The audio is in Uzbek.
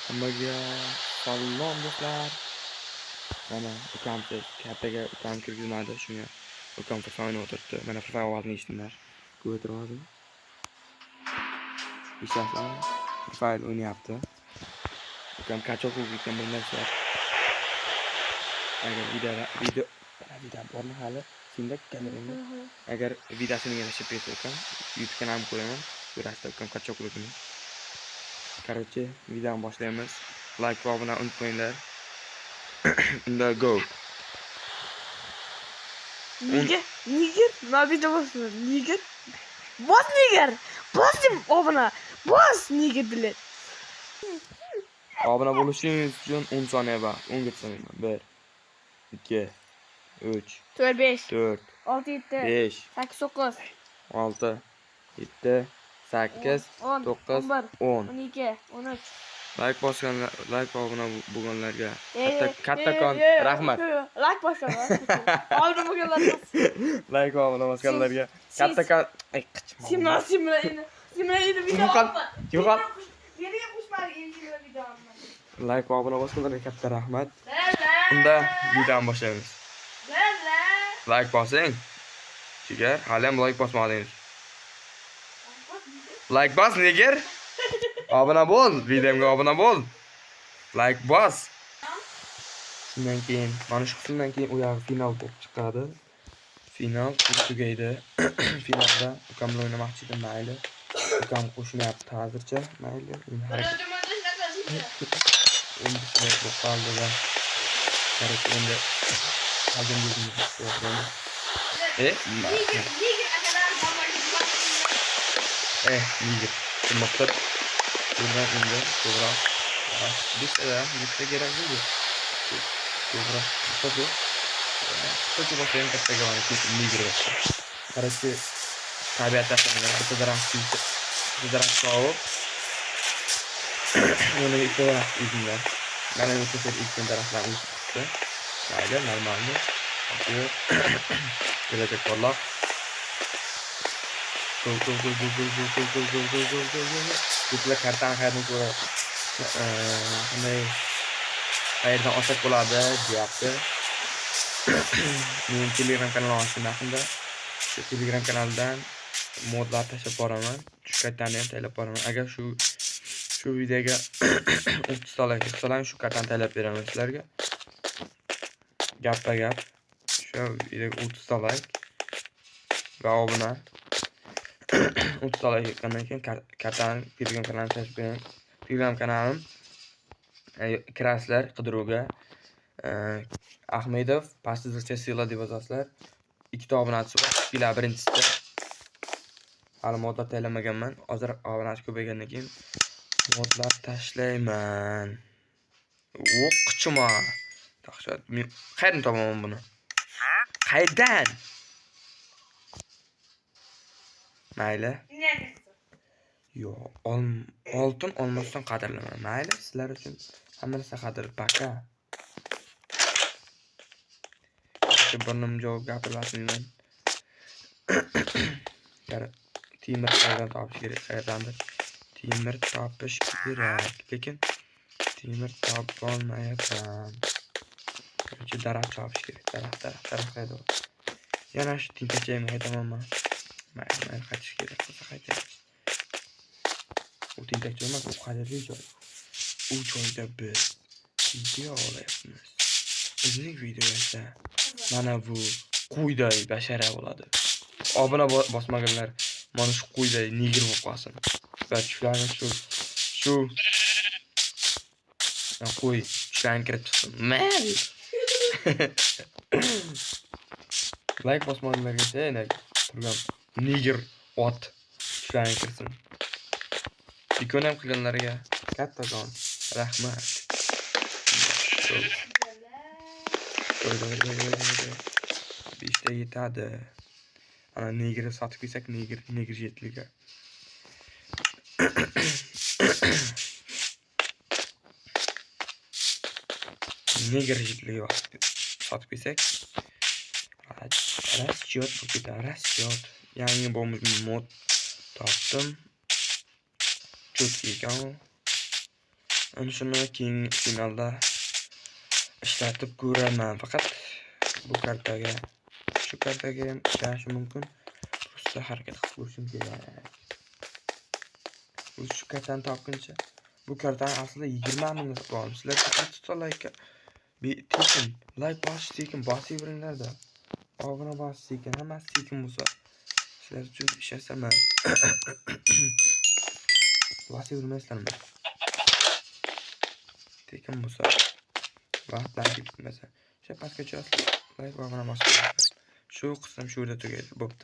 Hammaga salom do'stlar. Mana ukamsiz kattaga ukam kirgizmadi, shunga ukam Free Fire o'ynab o'tiribdi. Mana Free Fire ovozini eshitinglar. Ko'rib ovozini. Eshityapsizlarmi? Free Fire o'ynayapti. Ukam kachok bo'lib ketgan, bilmaysizlar. Agar video bormi hali? Senda kamerangda. Agar videosini menga tashlab bersa ukam, YouTube kanalimni qo'yaman. Ko'rasizlar ukam kachokligini. Короче, videoni boshlaymiz. Like va obuna unutmanglar. Unda go. Nigger, nigger, nima video bosma, nigger. Bos nigger, bos obuna, bos nigger, блядь. Obuna bo'lishingiz uchun 10 soniya vaqt. 10 gacha sanayman. 1 2 3 4 5 4 6 7 5 8 9 6 7 8 10 9 11 10. 12 13. Like bosganlar, like va obuna bo'lganlarga kattakon rahmat. Like bosganlar. Obuna bo'lganlar. Like va obuna bosganlarga kattakon. Ay, qichma. Simla simla endi. Simla endi video. Yo'qol, yo'qol. Meniga qo'shmadi endi simla videoni. Like va obuna bosganlarga katta rahmat. Unda videoni boshlaymiz. Like bosing. Jigar, hali ham like bosmadingiz. Like bos, nigger. Obuna bo'l, videomga obuna bo'l. Like bos. Shundan keyin, mana shu qismdan keyin u yog'i final bo'lib chiqadi. Final tugaydi. Finalda ukam bilan o'ynamoqchi edim, mayli. Ukam qo'shmayapti hozircha, mayli. Endi harakat. Endi shunday bo'lib qoldi va короче, endi hozir o'zimiz. Nigger. Maqsad buradan endi ko'proq bitta bitta kerak bo'ldi. Ko'proq qisqacha qisqacha bo'lsa ham kattaga mana nigger bo'ldi. Короче, tabiat tashlangan bitta daraxt, bitta daraxt olib, yana ikkita daraxt ekinglar. Mana bu yerda ekkan daraxtlar o'sib chiqdi. Mayli, normalni. Kelajak porloq. Go go go go go go go go go go go go go. Ko'plar kartani qayerdan ko'ra, qanday qayerdan olsak bo'ladi deyapti. Men Telegram kanalim ochdim yaqinda. Shu Telegram kanalidan modlar tashlab boraman. Shu kartani ham tayyorlab boraman. Agar shu videoga 30 ta like yig'salar, shu kartani tayyorlab beraman sizlarga. Gappa gap. Shu videoga 30 ta like va obuna. 30 ta like yig'gandan keyin kartani Telegram kanalimga tashlab beraman. Telegram kanalim kirasizlar qidiruvga. Ahmedov pastizcha sila deb yozasizlar. Ikkita obunachi bor. Chiqinglar birinchisida. Hali modlar tayyorlamaganman. Hozir obunachi ko'paygandan keyin modlar tashlayman. O'qchima. Dahshat. Men qayerdan topaman buni? Qayerdan? Mayli. Yo'q, oltin olmasdan qadrlaman. Mayli, sizlar uchun hamma narsa qadr. Пока. Burnim javob gapirmasman. Temir qayerdan topish kerak? Qayerdandir temir topish kerak. Lekin temir topolmayapman. Birinchi daraxt topish kerak. Daraxt, daraxt, daraxt qayerda? Yana shu tentakchaymi aytaman man. Mayli, mayli, qaytish kerak bo'lsa qaytamiz. U tentakcha emas, u qadrli joy. U joyda biz video olyapmiz. Bizning video esa mana bu qo'yday bashara bo'ladi. Obuna bosmaganlar mana shu qo'yday nigir bo'lib qolsin. Va tushlarni shu qo'y tushlarni kirib chiqsin. Mayli. Like bosmaganlarga yana turgan nigir ot tushlarni kirsin. Ikon ham qilganlarga kattakon rahmat. 5 ta yetadi. Ana nigirni sotib kelsak, nigir jetligi. Nigir jetligi sotib kelsak, расчет bo'lib ketadi, расчет. Yangi bomb mod topdim. Cho'tki ekan u. Ana shuni keyingi finalda ishlatib ko'raman. Faqat bu kartaga, shu kartaga ham ishlashi mumkin. Просто harakat qilib ko'rishim kerak. O'zi shu kartani topguncha, bu kartani aslida 20 mingga sotib oldim. Sizlar faqat laykka tekin layk bosish, tekin bosaveringlarda. Obuna bosish tekin, hammasi tekin bo'lsa, sizlar uchun ishlasaman. Bosavermaysizlarmi? Tekin bo'lsa, vaqtlar ketmasa. O'sha pastga tushasizlar, layk va obuna bosib qo'yasizlar. Shu qism shu yerda tugaydi. Bo'pti.